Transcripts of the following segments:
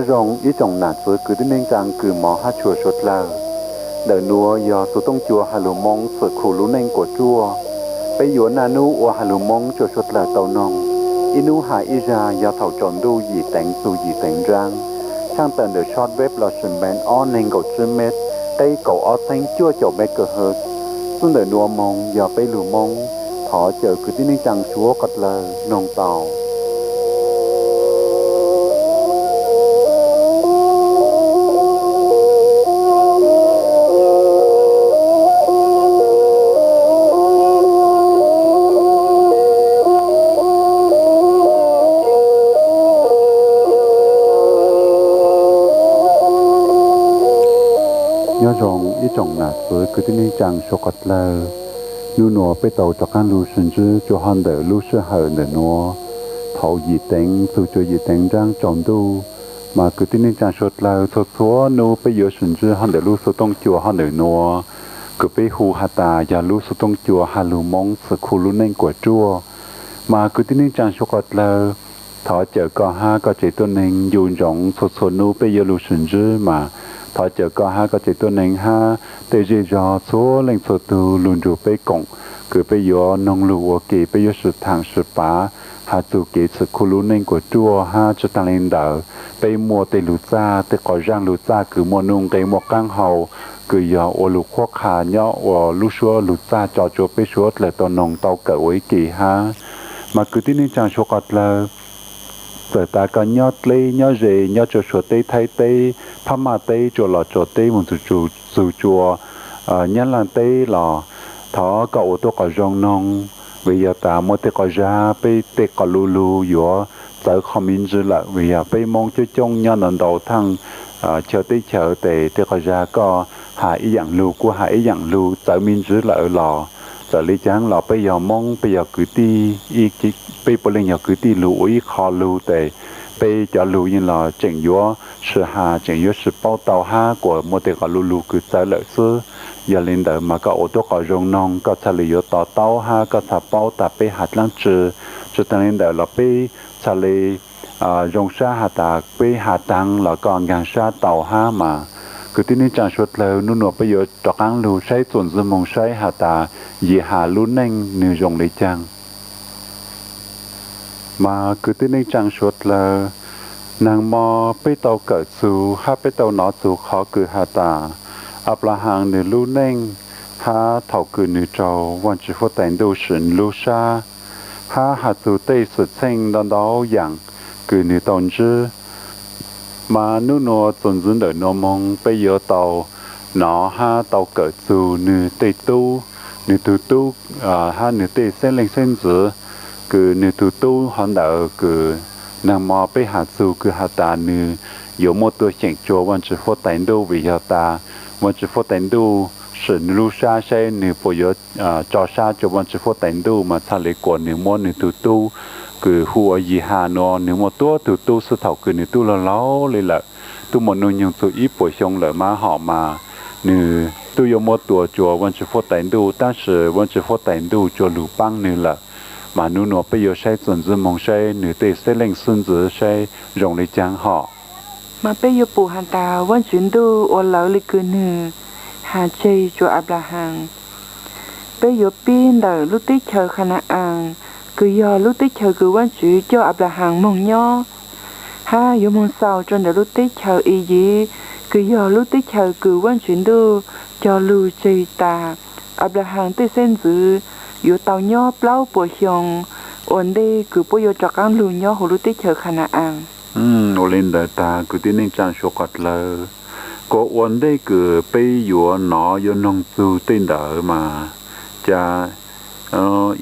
Nyob zoo ib tsoom nam txwv kwv tij neej tsaa kws mov hab tshua suav dlawg. Ntawm nuav yog Xuv Tooj Cua has lug Moob txwm khu lub neej kuas ruaj. Peb yuav naj nub ua has lug Moob rua suav dlawg tau noog. Ib nub has ib zag yog thaum tsaus ntuj yim teev txug yim teev nraab. Tshaaj tawm ntawm shortwave lossis band ob neeg nkaum tsib met, teb kaum ob txheeb cuaj caum megahertz. Xub ntawm nuav moog yog peb lug Moob. Thov caw kwv tij neej tsaa suav qhov dlawg noog tau. Nyob zoo ib tsoom nam txwv kwv tij neej tsaa suav qhov dlawg. Nub nuav peb tau rov qaab lug sib ntsib rua hov ntawm lub sij hawm ntawm nuav, thaum yim teev txug cuav yim teev nraab tsaus ntuj. Mas kwv tij neej tsaa suav dlawg, txhua txhua nub peb yuav sib ntsib hov ntawm lub Xuv Tooj Cua hov ntawm nuav, kws peb hu has tas yog lub Xuv Tooj Cua has lug Moob txwm khu lub neej kuas ruaj. Mas kwv tij neej tsaa suav qhov dlawg, thov caw koj hab koj tsev tuab neeg ncu ntsoov txhua txhua nub peb yuav lug sib ntsib mas, thov caw koj hab koj tsev tuab neeg hab tej zej zog txhua leej txhua tug lug nrug peb koom, kws peb yuav noog lug ua ke, peb yuav sib thaam sib pav, has txug kev txwm khu lub neej kuas ruaj hab tsi taag le ntawd, peb muaj tej lug txaj, tej qhov zaaj lug txaj kws muaj nuj nqe muaj qaab hau, kws yog ua lug qhuab qha nyob ua lub suab lug txaj tso tsua peb suav dlawg tau noog tau kawm ua ib ke hab. Mas kwv tij neej tsaa suav qhov dlawg, txawm tas koj nyob dleb nyob ze nyob tsua suav teb thaib teb phab maj teb tsua los tsua teb moog txug tsua nyab laaj teb los, thov koj ua tuab qhov zoo noog, vim yog tas muaj tej qhov zag peb tej qhov lu lug yuav txawv qhov me ntsis lawm, vim yog peb Moob coob coob nyob ntau ntau thaaj chaw teb chaws tes tej qhov zag koj has ib yaam lug kuv has ib yaam lug txawv me ntsis lawm los, txawm le caag los peb yog Moob peb yog kwv tij, peb puav leej yog kwv tij lug ua ib qho lug tes peb cov lug yeej los tseem yuav sib has tseem yuav sib paub tau hab kuas muaj tej qhov lu lug kws txawv lawm xwb. Yog le ntawd mas koj ua tuab qhov zoo noog koj txhaj le yuav to taub hab koj txhaj paub tas peb has dlaab tsi. Tsi taag le ntawd los peb txhaj le zoo sab has tas peb has taag los koj nkaag sab tau hab mas. Kwv tij neej tsaa suav dlawg, nub nuav peb yuav rov qaab lug saib txuas ntxiv moog saib has tas yim has lub neej nwg zoo le caag. Mas kwv tij neej tsaa suav dlawg, naag mo peb tau kawm txug hab peb tau nov txug qhov kws has tas Anplahaas nwg lub neej hab thaum kws nwg raug Vaajtswv huab tais ntuj swm nwg lub sab hab has txug tej xwm txheej ntau ntau yaam kws nwg tau ntsib. Mas nub nuav txuas ntxiv ntawm nuav moog peb yuav tau nov hab tau kawm txug nwg tej tub, nwg tug tub hab nwg tej xeeb leej xeeb ntxwv, kws nwg tug tub hov ntawd kws naag mo peb has txug kws has tas nwg yuav muaj tuab xyeem tsua Vaajtswv huab tais ntuj vim yog tas Vaajtswv huab tais ntuj swm nwg lub sab saib nwg puas yuav tso sab tsua Vaajtswv huab tais ntuj mas txhaj le kuas nwg muab nwg tug tub kws hu ua Yis Has nuav, nwg muaj tuab tug tub xwb thaum kws nwg tub laug laug le lawm, tub muaj nub nyoog txug ib puas xyoo lawm mas hom mas nwg tub yuav muab tua tsua Vaajtswv huab tais ntuj, tab sis Vaajtswv huab tais ntuj tsua lug paab nwg lawm. Mas nub nuav peb yuav saib txuas ntxiv moog saib nwg tej xeeb leej xeeb ntxwv saib zoo le caag hom. Mas peb yuav pum has tas Vaajtswv ntuj ua lawv le kws nwg has tseg tsua Anplahaas. Peb yuav pib ntawm lub teb chaws Khana-as, kws yog lub teb chaws kws Vaajtswv coj Anplahaas moog nyob, hab yuav moog xaus rua ntawm lub teb chaws Iyiv, kws yog lub teb chaws kws Vaajtswv ntuj cog lug tseg tas Anplahaas tej xeeb ntxwv yuav tau nyob plaub puas xyoo ua ntej kws puab yuav rov qaab lug nyob huv lub teb chaws Khana-as. Ua le ntawd tas kwv tij neej tsaa suav qhov dlawg, kuas ua ntej kws peb yuav nov yuav noog txug tej ntawd mas, ca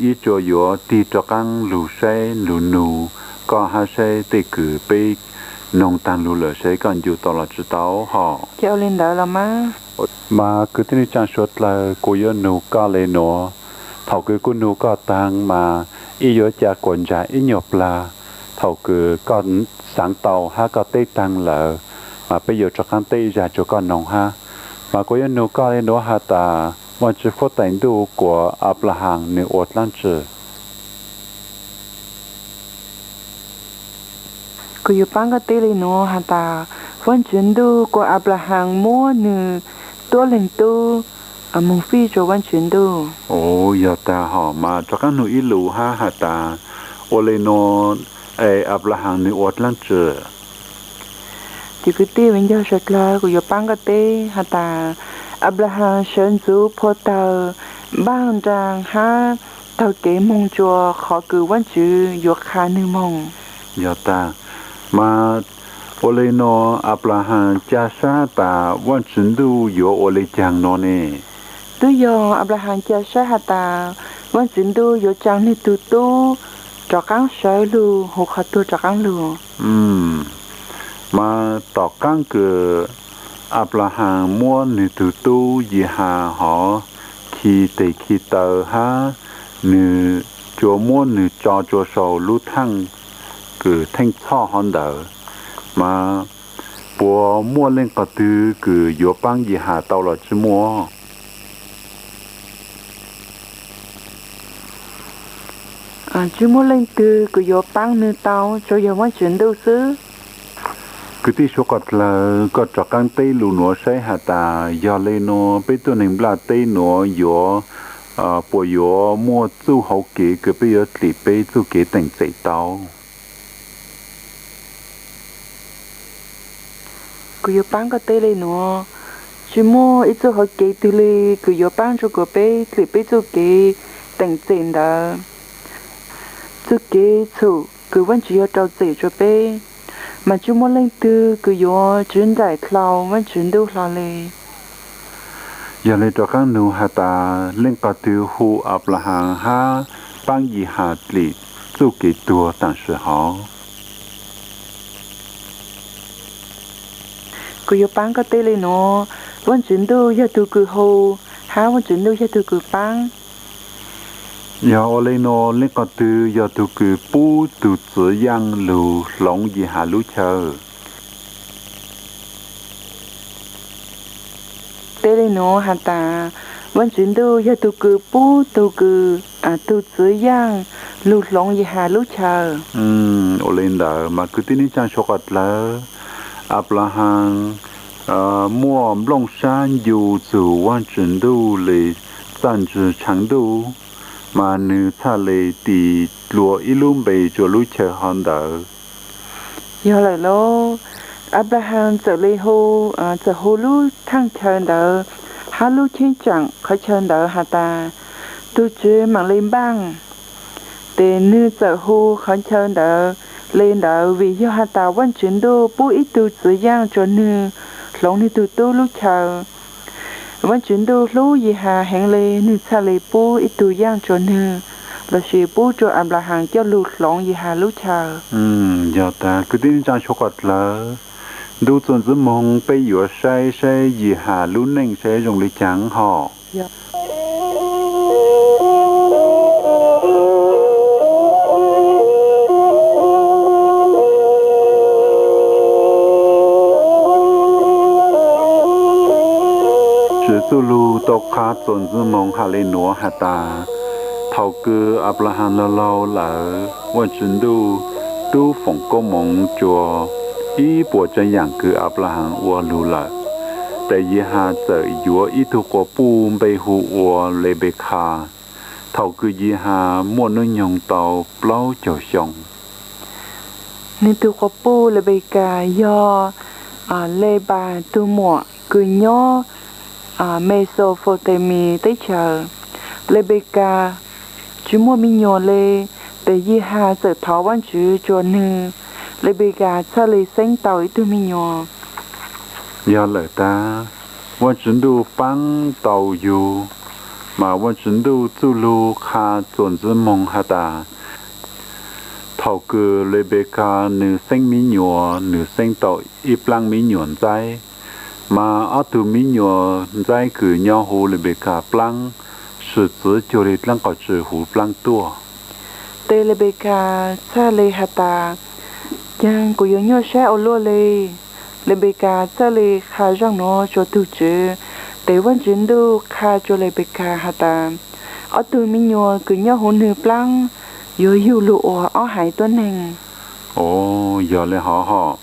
ib tsua yuav tig rov qaab lug saib lug nug koj hab saib tej kws peb noog taag lug lawm saib koj ncu tau los tsi tau hom. Ua le ntawd los mas. Mas kwv tij neej tsaa suav dlawg, kuv yuav nug koj le nuav. Thaum kws kuv nug koj taag mas ib yuav ca kuas ntsa ib nyuag plag. Thaum kws koj xaav tau hab koj teb taag lawm mas peb yuav rov qaab teb ib zag tsua koj noog hab. Mas kuv yuav nug koj le nuav has tas Vaajtswv huab tais ntuj kuas Anplahaas nwg ua dlaab tsi? Kuv yuav paab koj teb le nuav has tas, Vaajtswv Ntuj kuas Anplahas muab nwg tuab leeg tub moog fij rua Vaajtswv Ntuj. Yog taag hov mas rov qaab nug ib lus hab has tas, ua le nuav es Anplahas nwg ua dlaab tsi? Cov kwv tij viv ncaus suav dlawg, kuv yuav paab koj teb has tas, Anplahas sawv ntxuv phua tawg, npaaj nraag hab taug kev moog rua qhov kws Vaajtswv yuav qha nwg moog. Yog taag, mas ua le nuav Anplahas ca sab tas Vaajtswv Ntuj yuav ua le caag nuav ne? Twb yog Anplahas ca sab has tas, Vaajtswv Ntuj yuav tsaa nwg tug tub rov qaab sawv lug huv qhov tuag rov qaab lug. Mas tom qaab kws Anplahas muab nwg tug tub Yiha hov khi tes khi taw hab nwg tsuas muab nwg tso rua sau lub thaaj kws theej txhoj hov ntawd, mas puas muaj leej qhov twg kws yuav paab Yiha tau los tsi muaj? Tsi muaj leej twg kws yuav paab nwg tau, tsuas yog Vaajtswv Ntuj xwb. Kwv tij suav dlawg, koj rov qaab teb lug nuav saib has tas, yog le nuav peb tuab neeg nplaj teb nuav yuav, puas yuav muaj txuj hauv kev kws peb yuav dlim peb txuj kev teem txem tau? Kuv yuav paab koj teb le nuav, tsi muaj ib txuj hauv kev twg le kws yuav paab rua kuas peb dlim peb txuj kev teem txem ntawd. Txuj kev txhum kws Vaajtswv yuav rau txim rua peb, mas tsi muaj leej twg kws yuav tswv nraim dlhau Vaajtswv Ntuj hlo le. Yog le rov qaab nug has tas, leej qhov twg hu Anplahas hab paab Yiha dlim txuj kev tuag taam sim hov? Kuv yuav paab koj teb le nuav, Vaajtswv Ntuj yog tug kws hu, hab Vaajtswv Ntuj yog tug kws paab. Yog ua le nuav, leej qhov twg yog tug kws pub tug txiv yaaj lug hloov Yiha lub chaw? Teb le nuav has tas, Vaajtswv Ntuj yog tug kws pub tug kws, tug txiv yaaj lug hloov Yiha lub chaw. Ua le ntawd mas kwv tij neej tsaa suav dlawg, Anplahas muaj nplooj sab ncu txug Vaajtswv Ntuj le txaj ntsig tshav ntuj, mas nwg txhaj le tis dlua ib lub npe rua lub chaw hov ntawd. Yog lawm lauj, Anplahas txawm le hu, txawm hu lub thaaj chaw ntawd hab lub cheeb tsaam qhov chaw ntawd has tas, Tug Tswv Maam Le Npaaj. Tes nwg txawm hu qhov chaw ntawd le ntawd vim yog has tas Vaajtswv Ntuj pub ib tug txiv yaaj rua nwg hloov nwg tug tub lub chaw. Vaajtswv Ntuj hlub Yiha heev le, nwg txhaj le pub ib tug yaaj rua nwg, lossis pub rua Anplahas coj lug hloov Yiha lub chaw. Yog tas kwv tij neej tsaa suav dlawg, ntu txuas ntxiv moog peb yuav saib saib Yiha lub neej saib zoo le caag hov. Tswv Txuj Lug tau qha txuas ntxiv moog has le nuav has tas, thaum kws Anplahas laug laug lawm, Vaajtswv Ntuj tub foom koob moov rua ib puas tsav yaam kws Anplahas ua lug lawm. Tes Yiha txawm yuav ib tug quas puj npe hu ua Lepekhas. Thaum kws Yiha muaj nub nyoog tau plaub caug xyoo, nwg tug quas puj Lepekas yog Lepas tug muam kws nyob Mesopotamis teb chaws. Lepekas tsi muaj me nyuam le, tes Yiha txawm thov Vaajtswv rua nwg, Lepekas txhaj le xeeb tau ib tug me nyuam. Yog lawm tas, Vaajtswv Ntuj paab tau yug, mas Vaajtswv Ntuj Txuj Lug qha txuas ntxiv moog has tas, thaum kws Lepekas nwg xeeb me nyuam, nwg xeeb tau ib plaab me nyuam ntxaib, mas ob tug me nyuam ntxaib kws nyob huv Lepekas plaab, swm txwv cuag le dlaab qhov tsi huv plaab tuaj. Tes Lepekas txhaj le has tas, caag kuv yuav nyuaj sab ua luaj le. Lepekas txhaj le qha zaaj nuav rua tug Tswv, tes Vaajtswv Ntuj qha rua Lepekas has tas, ob tug me nyuam kws nyob huv nwg plaab yuav yug lug ua ob haiv tuab neeg. Os, yog li hov hos,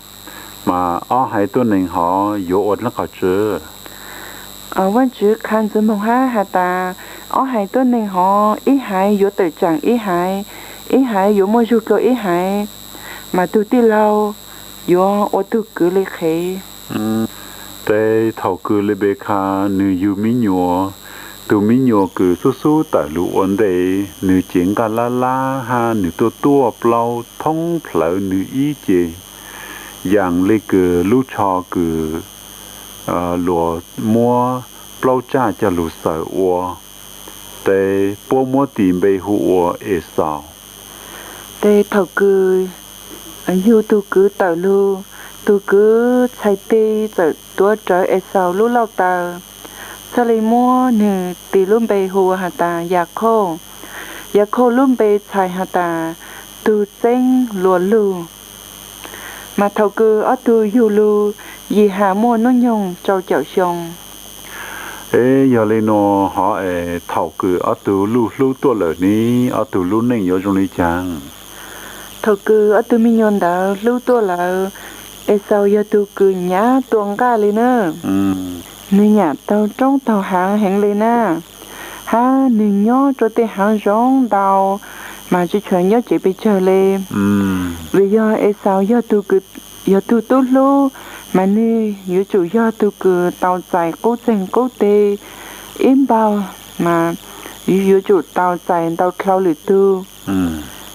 mas ob haiv tuab neeg hov yuav ua dlaab qhov tsi? Vaajtswv qha ntxiv moog hab has tas, ob haiv tuab neeg hov ib haiv yuav tawm tsaam ib haiv, ib haiv yuav muaj zug dlua ib haiv, mas tug tij laug yuav ua tug kwv le qhev. Tes thaum kws Lebekha nwg yug miv nyuas, tug miv nyuas kws xub xub tawm lug ua ntej, nwg cev nqaj lab lab hab nwg tuaj tuaj plaub thoob plawg nwg ib ce, yaam le kws lub tsho kws luas muab plaub tsaj coj lug xaws ua, tes puab muab tis npe hu ua Exaus. Tes thaum kws yug tug kwv tawm lug, tug kwv txhais teg txawm tuav rawv Exaus lub lauj taw, txhaj le muab nwg tis lub npe hu has tas Yakhauj. Yakhauj lub npe txhais has tas tug txeeb luas lug. Mas thaum kws ob tug yug lug, Yihas muaj nub nyoog rau caum xyoo. Es yog le nuav hov es thaum kws ob tug luj hlub tuaj lawm ne, ob tug lub neej yuav zoo le caag? Thaum kws ob tug miv nyuas ntawd hlub tuaj lawm, Exaus yog tug kws nyav tua nqaj le na. Nwg nyaam taug roob taug haav heev le na, hab nwg nyob rua tej haav zoov ntau, mas tsi tshua nyob tsev pes tsawg le. Vim yog Exaus yog tug tub hlub, mas nwg yuav tsum yog tug kws tau txais qub txeeg qub teg ib npaug, mas yuav tsum tau txais ntau dlhau lwm tug.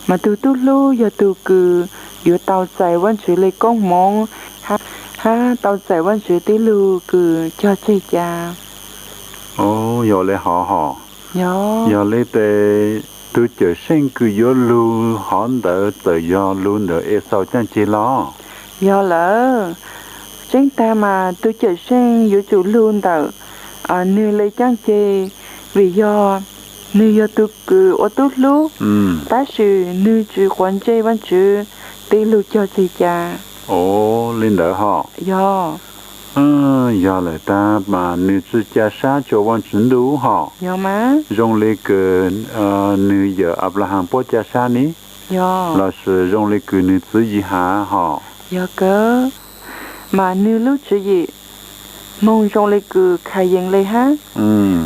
Mas tug tub hlub yog tug kws yuav tau txais Vaajtswv le koob moov, hab tau txais Vaajtswv tej lug kws cog tseg ca. Yog le hov hos, yog le tes tug Cawmseej kws yuav lug hov ntawd txawm yog lug ntawm Exaus caaj ceg los? Yog lawm, tseeb tag mas tug Cawmseej yuav tsum lug ntawm nwg le caaj ceg, vim yog nwg yog tug kws ua tub hlub, tab sis nwg tsi quav ntsej Vaajtswv tej lug cog tseg ca. Os, le ntawd hos. Yog. Yog lawm tag mas nwg tsi ca sab tsua Vaajtswv Ntuj hos. Zoo le kws nwg yawm Anplahas puab ca sab ne, lossis zoo le kws nwg txiv Yihav hos? Yog kawg, mas nwg lub tswv yim moog zoo le kws Khayees le hab.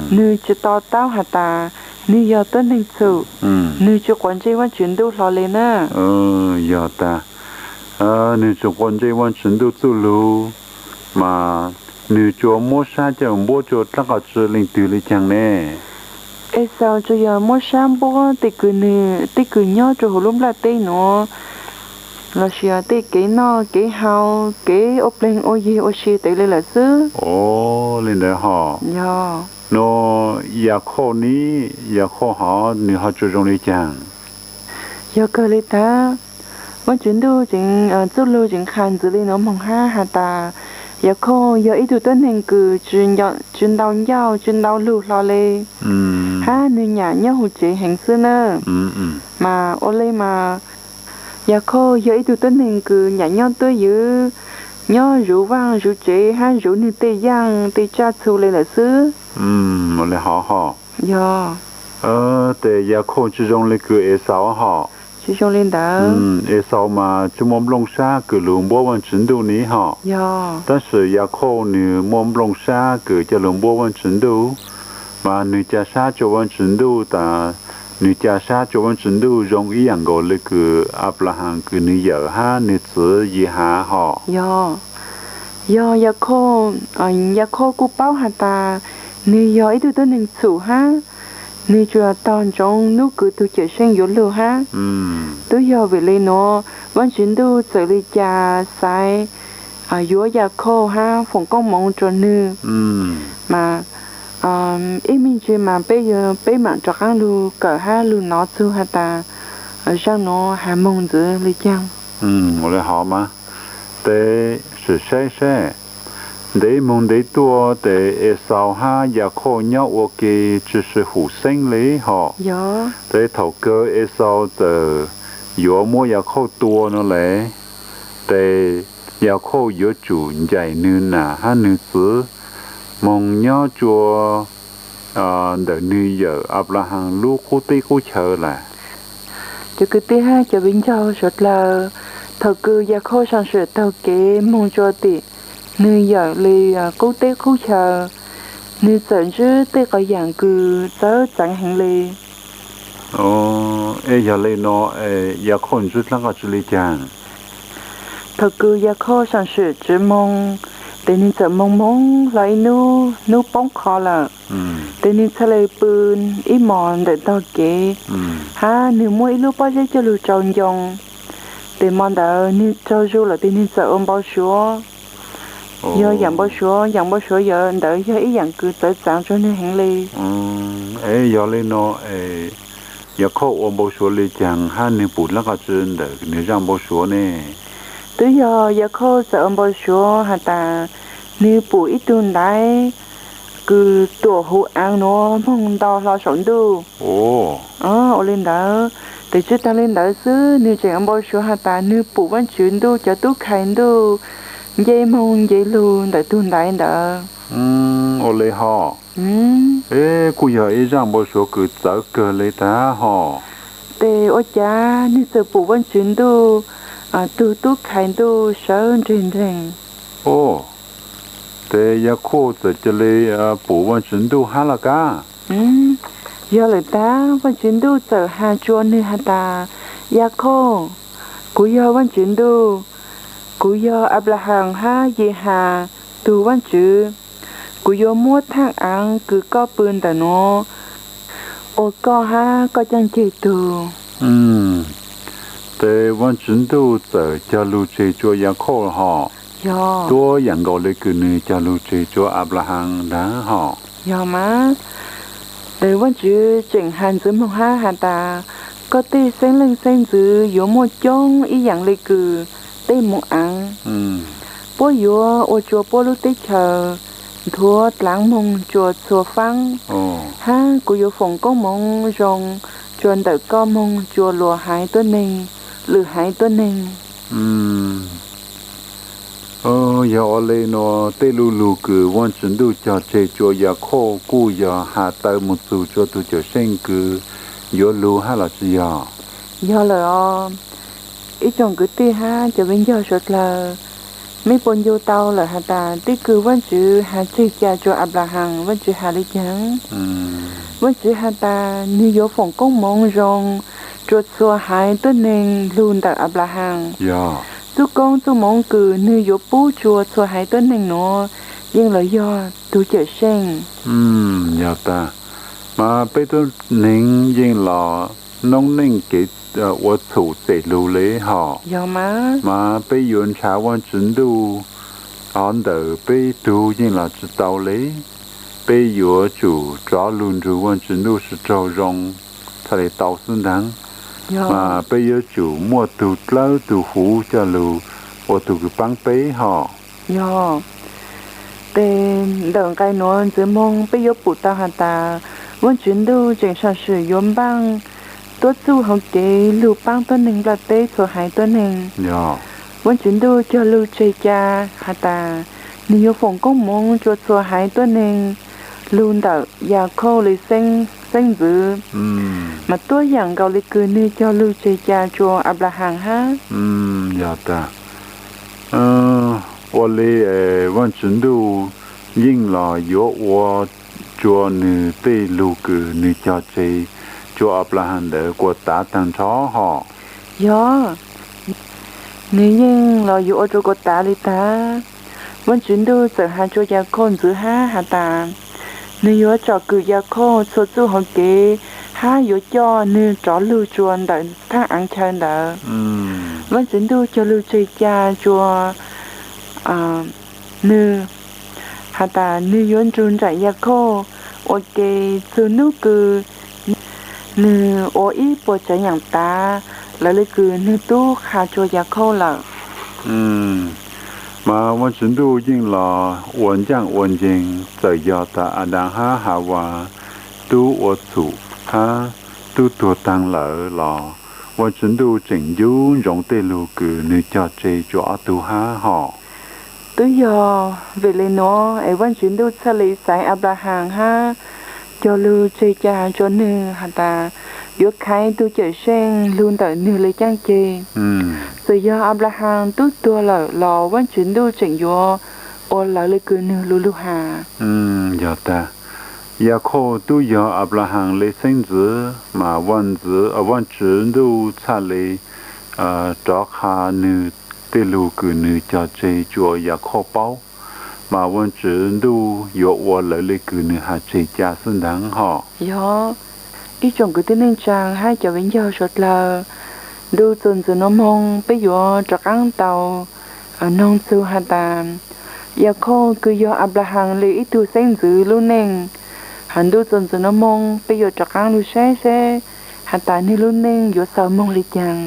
Nwg tsi to taub has tas nwg yog tuab neeg txhum, nwg tsi quav ntsej Vaajtswv Ntuj hlo le na. Yog tag, nwg tsi quav ntsej Vaajtswv Ntuj txuj lug, mas nwg tsuas muab sab coj npuab tsua dlaab qhov tsi leej twg le caag ne? Exaus tsuas yog muab sab npuab tej kws nyob rua huv lub nplaj teb nuav, lossis tej kev noj kev haus, kev ua pleeg ua yig ua si tes le lawm xwb. Os, le ntawd hos. Yog. Nuav Yakhauj ne, Yakhauj hov nwg ho tsuas zoo le caag? Yog kawg le tag, Vaajtswv Ntuj txuj lug tseem qha ntxiv le nuav moog hab has tas, Yakhauj yog ib tug tuab neeg kws tsi ntau ncauj tsi ntau lug hlo le, hab nwg nyam nyob huv tsev heev xwb na. Mas ua le mas Yakhauj yog ib tug tuab neeg kws nyam nyob twj ywm, nyob zuv vaaj zuv tsev hab zuv nwg tej yaaj tej tsaj txhu le lawm xwb. Yog. Tes Yakhauj tsi zoo le kws Exaus hos. Tsi zoo le ntawd. Exaus mas tsi muaj nplooj sab kws lug npuab Vaajtswv Ntuj ne hos. Tab sis Yakhauj nwg muaj nplooj sab kws coj lug npuab Vaajtswv Ntuj, mas nwg ca sab tsua Vaajtswv Ntuj tas, nwg ca sab tsua Vaajtswv Ntuj zoo ib yaam nkaus le kws Anplahas kws nwg yawm hab nwg txiv Yihav hos. Yog, Yakhauj, Yakhauj kuj paub has tas nwg yog ib tug tuab neeg txhum hab nwg tsuas tog ntsoov nub kws tug Cawmseej yuav lug hab. Tub yog vim le nuav Vaajtswv Ntuj txawm le ca xaiv yuav Yakhauj hab foom koob moov rua nwg. Mas ib me ntsis mas peb, peb maam rov qaab lug kawm hab lug nov txug has tas zaaj nuav has moog ntxiv le caag. Ua le hov mas, tes sim saib seb, ntev moog ntev tuaj tes Exaus hab Yakhauj nyob ua ke tsi sib hum xeeb le hos. Tes thaum kawg Exaus txawm yuav muab Yakhauj tua nuav le, tes Yakhauj yuav tsum ncaim nwg nam hab nwg txiv moog nyob tsua ntawm nwg yawm Anplahas lub qub teb qub chaw lawm. Cov kwv tij hab cov viv ncaus suav dlawg, Thaum kws Yakhauj sam sim taug kev moog rua tim nwg yawm le qub teb qub chaw, nwg txawm ntsib tej qhov yaam kws txawv txav heev le. Yog le nuav, Yakhauj ntsib dlaab qhov tswv le caag? Thaum kws Yakhauj sam sim tsiv moo, tes nwg txawm moog moog hlo ib nub, nub poob qho lawm, tes nwg txhaj le pw ib mos ntawm taug kev, hab nwg muab ib lub pob zeb coj lug tsau ncoo. Tes mo ntawd nwg raug zug lawm tes nwg txawm ua npau suav. Yog yaam npau suav, yaam npau suav yog ntawd yog ib yaam kws txawv txav rua nwg heev le. Yog le nuav, Yakhauj ua npau suav le caag hab nwg pum dlaab qhov tswv ntawm nwg zaaj npau suav ne? Twb yog Yakhauj txawm ua npau suav has tas nwg pum ib tug ntaiv kws tuam huv aav nuav moog ntau hlo saum ntuj. Ua le ntawd, tes tsi taag le ntawd xwb nwg tseem ua npau suav has tas nwg pum Vaajtswv ntuj cov tub khai ntuj nce moog nce lug ntawm tug ntaiv ntawd. Ua le hov. Kuj yog ib zaaj npau suav kws txawv kawg le tag hov. Tes ua caag nwg txawm pum Vaajtswv ntuj tug tub khai ntuj sawv nreeg nreeg? Tes Yakhauj txawm ca le pum Vaajtswv ntuj hab los kab? Yog lawm tag, Vaajtswv ntuj txawm has rua nwg has tas, Yakhauj, kuv yog Vaajtswv ntuj, kuv yog Anplahas hab Yehas tug Vaajtswv. Kuv yuav muab thaaj aav kws koj pw ntawm nuav ua koj hab koj caj ceg tug. Tes Vaajtswv ntuj txawm cog lug tseg rua Yakhauj hov? Yog. Tuab yaam nkaus le kws nwg cog lug tseg rua Anplahas ntag hov? Yog mas. Tes Vaajtswv tseem has ntxiv moog hab has tas, koj tej xeeb leej xeeb ntxwv yuav muaj coob ib yaam le kws tej moo aav. Puab yuav ua rua puab lub teb chaws nthuav dlaav moog rua txhua faab, hab kuv yuav foom koob moov zoo rua ntawm koj moog rua luas haiv tuab neeg, lwm haiv tuab neeg. Yog ua le nuav, tej lu lug kws Vaajtswv ntuj cog tseg rua Yakhauj kuj yog has taw moog txug rua tug Cawmseej kws yuav lug hab los tsi yog? Yog lawm os. Ib tsoom kwv tij hab cov viv ncaus suav dlawg, mej puas ncu tau lawm has tas tej kws Vaajtswv has tseg ca rua Anplahas, Vaajtswv has le caag? Vaajtswv has tas nwg yuav foom koob moov zoo rua txhua haiv tuab neeg lug ntawm Anplahas. Txuj koob txuj moov kws nwg yuav pub rua txhua haiv tuab neeg nuav yeej los yog tug Cawmseej. Yog tag, mas peb tuab neeg yeej los noob neej kev ua txhum txem lug le hov. Yog mas. Mas peb yuav nrhav Vaajtswv ntuj hov ntawm peb tug yeej los tsi tau le. Peb yuav tsum rov lug nrug Vaajtswv ntuj sib raug zoo txhaj le tau xwb ntag. Mas peb yuav tsum muaj tug dlawb tug huv coj lug ua tug kws paab peb hov. Yog. Tes ntawm nqai nuav ntxiv moog peb yuav pum tau has tas Vaajtswv ntuj tseem sam swm yuav npaaj tuab txuj hauv kev lug paab tuab neeg nplaj teb txhua haiv tuab neeg. Vaajtswv ntuj cog lug tseg ca has tas nwg yuav foom koob moov rua txhua haiv tuab neeg lug ntawm Yakhauj le xeeb ntxwv. Mas tuab yaam nkaus le kws nwg cog lug tseg ca rua Anplahas hab. Yog tag, ua le Vaajtswv ntuj yeej los yuav ua rua nwg tej lug kws nwg cog tseg rua Anplahas ntawd kuas tav taag nrho hov. Yog, nwg yeej los yuav ua rua kuas tav le tag. Vaajtswv ntuj txawm has rua Yakhauj ntxiv hab has tas nwg yuav tsom kwm Yakhauj txhua txuj hauv kev hab yuav coj nwg rov lug rua ntawm thaaj aav chaw ntawd. Vaajtswv ntuj cog lug tseg ca rua nwg has tas nwg yuav nrug nraim Yakhauj ua ke txug nub kws nwg ua ib puas tsaav yaam tav lawv le kws nwg tub qha rua Yakhauj lawm. Mas Vaajtswv ntuj yeej los ua ncaaj ua nceeg, txawm yog tas Adas hab Havas tub ua txhum hab tub tuag taag lawm los Vaajtswv ntuj tseem ncu ntsoov tej lug kws nwg cog tseg rua ob tug hab hov. Twb yog vim le nuav es Vaajtswv ntuj txhaj le xaiv Anplahas hab cog lug tseg ca rua nwg has tas yuav khaiv tus Cawmseej lug ntawm nwg le caaj ceg. Txawm yog Anplahas tub tuag lawm los Vaajtswv ntuj tseem yuav ua lawv le kws nwg lu lug has. Yog tas Yakhauj tub yog Anplahas le xeeb ntxwv mas Vaajtswv ntuj txhaj le rov qha nwg tej lug kws nwg cog tseg rua Yakhauj paub, mas Vaajtswv ntuj yuav ua lawv le kws nwg has tseg ca xwb ntag hos. Yog, ib tsoom kwv tij neej tsaa hab cov viv ncaus suav dlawg, ntu txuas ntxiv nuav moog peb yuav rov qaab tau noog txug has tas, Yakhauj kws yog Anplahas le ib tug xeeb ntxwv lub neej, has ntu txuas ntxiv nuav moog peb yuav rov qaab lug saib seb has tas nwg lub neej yuav xaus moog le caag.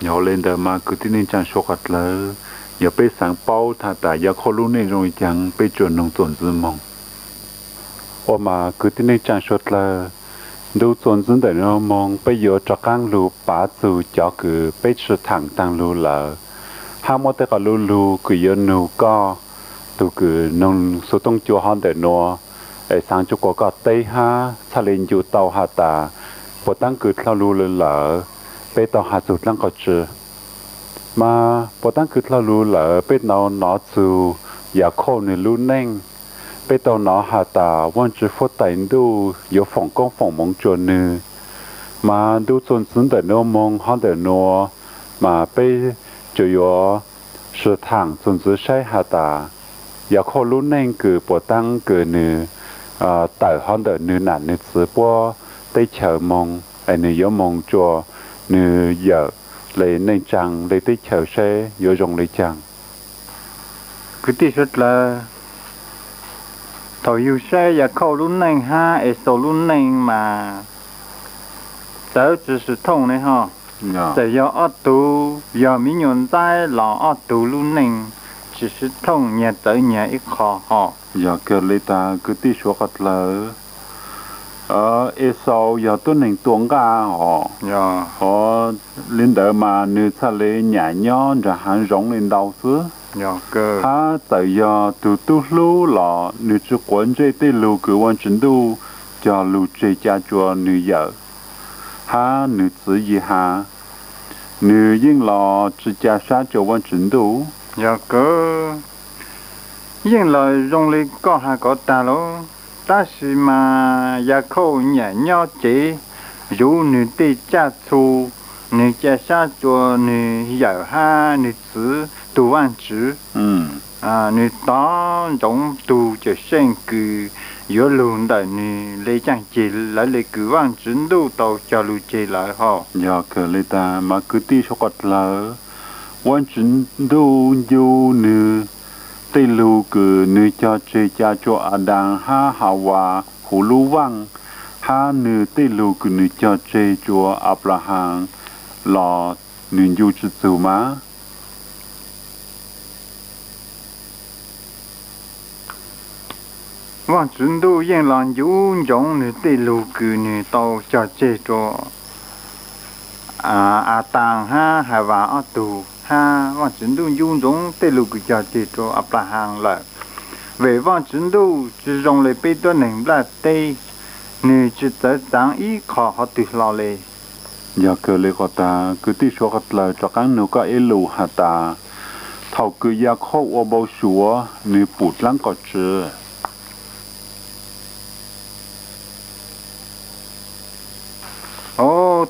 Yog le ntawd mas kwv tij neej tsaa suav dlawg, yog peb xaav paub has tas Yakhauj lub neej zoo le caag peb tsuas noog txuas ntxiv moog. Ua mas kwv tij neej tsaa suav dlawg, ntu txuas ntxiv ntawm nuav moog peb yuav rov qaab lug pav txug cov kws peb sib thaam taag lug lawm, hab muab tej qhov lu lug kws yuav nug koj tug kws noog xuv tooj cua hov ntawm nuav, es xaav rua kuas koj teb hab txhaj le ncu tau has tas puas taab kws dlhau lug lawm peb tau has txug dlaab qhov tsi. Mas puas taab kws dlhau lug lawm peb tau nov txug Yakhauj nwg lub neej, peb tau nov has tas Vaajtswv huab tais ntuj yuav foom koob foom moov rua nwg, mas ntu txuas ntxiv ntawm nuav moog hov ntawm nuav, mas peb tsuas yuav sib thaam txuas ntxiv saib has tas Yakhauj lub neej kws puas taab kws nwg tawm hov ntawm nwg nam nwg txiv puab teb chaws moog, es nwg yuav moog rua nwg yawm le neej tsaa le teb chaws seb yuav zoo le caag. Kwv tij suav dlawg, thaum yug saib Yakhauj lub neej hab Esau lub neej mas txawv tsi sib thooj ne hos. Txawm yog ob tug yog miv nyuas ntxaib los ob tug lub neej tsi sib thooj, nyag txawv nyag ib qho hos. Yog kawg le tas kwv tij suav dlawg, Esau yog tuab neeg tua nqaj hos, hos le ntawd mas nwg txhaj le nyam nyob nraag haav zoov le ntau xwb. Hab txawm yog tug tub hlub los nwg tsi quav ntsej tej lug kws Vaajtswv ntuj cog lug tseg ca rua nwg yawm hab nwg txiv yig has, nwg yeej los tsi ca sab rua Vaajtswv ntuj. Yog kawg, yeej los zoo le koj has kom tag lauj. Tab sis mas Yakhauj nyam nyob cev, yuav nwg tej caj txhu, nwg ca sab rua nwg yawm hab nwg txiv tug Vaajtswv. Nwg tos ntsoov tug Cawmseej kws yuav lug ntawm nwg le caaj ceg lawv le kws Vaajtswv ntuj tau cog lug tseg lawm hos. Yog kawg le tas mas kwv tij suav dlawg, Vaajtswv ntuj ncu nwg tej lug kws nwg cog tseg ca rua Adas hab Havas huv lub vaaj, hab nwg tej lug kws nwg cog tseg rua Anplahas los nwg ncu tsi txug mas. Vaajtswv ntuj yeej los ncu ntsoov nwg tej lug kws nwg tau cog tseg rua Adas hab Havas ob tug, hab Vaajtswv ntuj ncu ntsoov tej lug kws cog tseg rua Anplahas lawm. Vim Vaajtswv ntuj tsi zoo le peb tuab neeg nplaj teb, nwg tsi txawv txaav ib qho qhov twg hlo le. Yog kawg le qhov tas kwv tij suav dlawg rov qaab nug koj ib lus has tas, thaum kws Yakhauj ua npau suav nwg pum dlaab qhov tsi?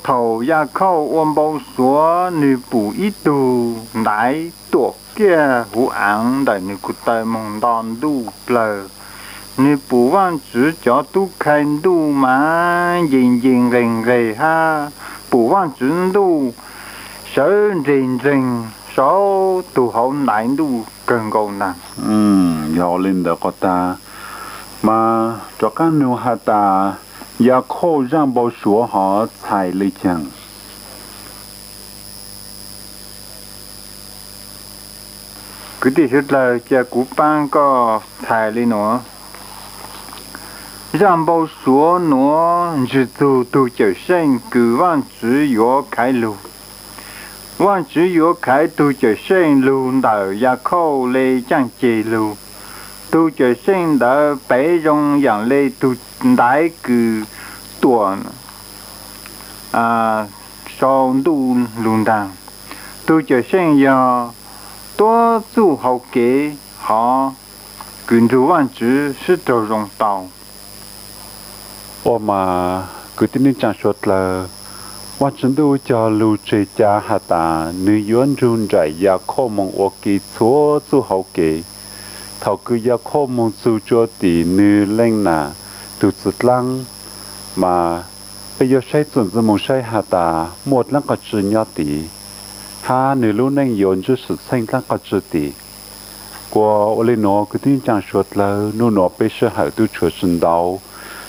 Thaum Yakhauj ua npau suav nwg pum ib tug ntaiv tuam kiag huv aav ntawm nwg kuv taw moog nto ntuj plawg. Nwg pum Vaajtswv cov tub khai ntuj mas nce nce nqeg nqeg hab pum Vaajtswv ntuj sawv nreg nreeg saum tug hauv ntaiv ntuj kawg nkaus ntag. Yog le ntawd qhov tas mas rov qaab nug has tas, Yakhauj zaaj npau suav hov txhais le caag? Kwv tij suav dlawg, ca kuv paab koj txhais le nuav. Zaaj npau suav nuav ntsig txug tug Cawmseej kws Vaajtswv yuav khaiv lug. Vaajtswv yuav khaiv tug Cawmseej lug ntawm Yakhauj le caaj ceg lug. Tug Cawmseej ntawd pem zoo yaam le tug ntaiv kws tuam sau ntuj lug ntaag. Tug Cawm Seej yog tuab txuj hauv kev hov kws nrug Vaajtswv sib raug zoo tau. Ua mas kwv tij neej tsaa suav dlawg, Vaajtswv ntuj cog lug tseg ca has tas nwg yuav nrug nraim Yakhauj moog ua ke txhua txuj hauv kev. Thaus kws Yakhauj moog txug tsua tim nwg leej nam tug txwv dlaab, mas peb yuav saib txuas ntxiv moog saib has tas muaj dlaab qhov tsw nyob tid, hab nwg lub neej yuav ntsib xwm txheej dlaab qhov tsw tid. Kuas ua le nuav kwv tij neej tsaa suav dlawg, nub nuav peb sij hawm tub tshuav tsi ntau,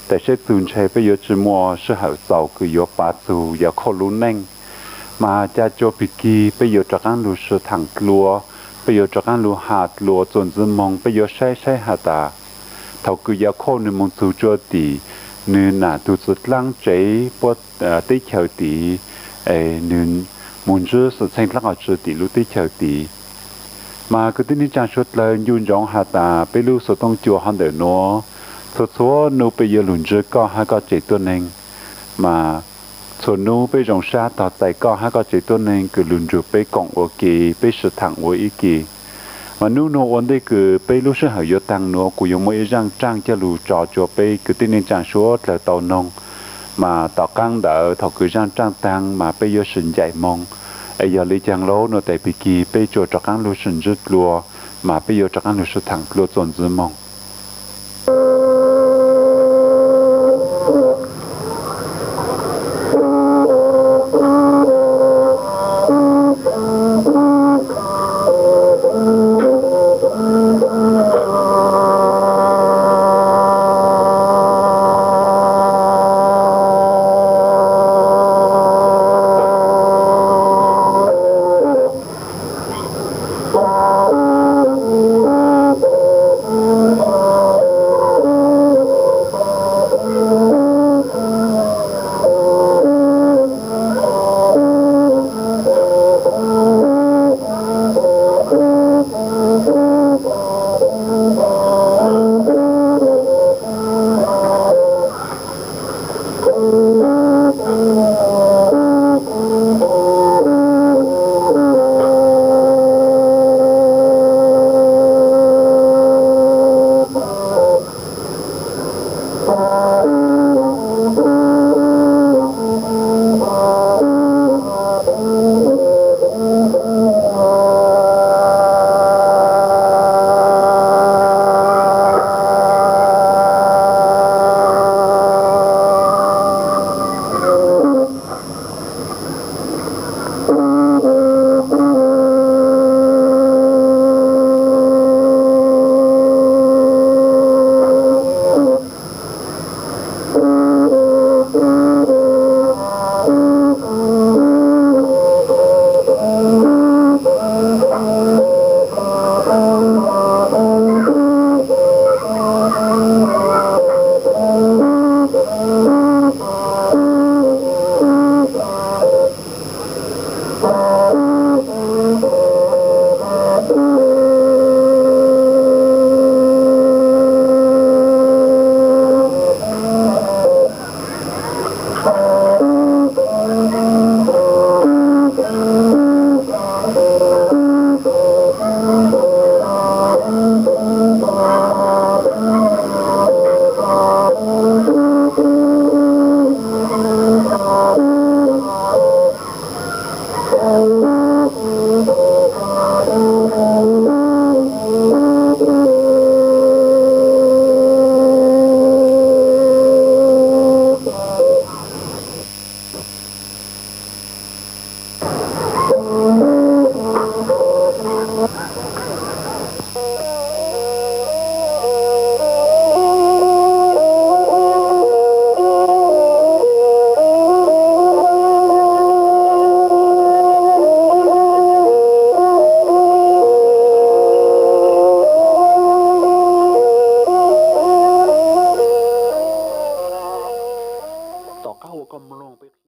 tes saib txug ntshe peb yuav tsi muaj sij hawm txaus kws yuav pav txug Yakhauj lub neej. Mas ca cuag pig kig peb yuav rov qaab lug sib thaam dlua, peb yuav rov qaab lug has dlua txuas ntxiv moog, peb yuav saib saib has tas thaus kws Yakhauj nwg moog txug tsua tim nwg nam tug txwv dlaab tsev puab teb chaws tid, nwg moog ntsib xwm txheej dlaab qhov tsw tim lub teb chaws tid. Mas kwv tij neej tsaa suav dlawg, ncu ntsoov has tas peb lub xuv tooj cua hov ntawm nuav, txhua txhua nub peb yuav lug ntsib koj hab koj tsev tuab neeg. Mas txhua nub peb zoo sab tog txais koj hab koj tsev tuab neeg kws lug nrug peb koom ua ke, peb sib thaam ua ib ke. Mas nub nuav ua ntej kws peb lub sij hawm yuav taag nuav, kuv yuav muaj ib zaaj raaj coj lug tso tsua peb kwv tij neej tsaa suav dlawg tau noog. Mas tom qaab ntawd thaus kws zaaj raaj taag mas peb yuav sim ncaim moog. Es yog le caag lawm nuav tes pig kig peb tsuas rov qaab lug sim ntsib dlua, mas peb yuav rov qaab lug sib thaam dlua txuas ntxiv moog.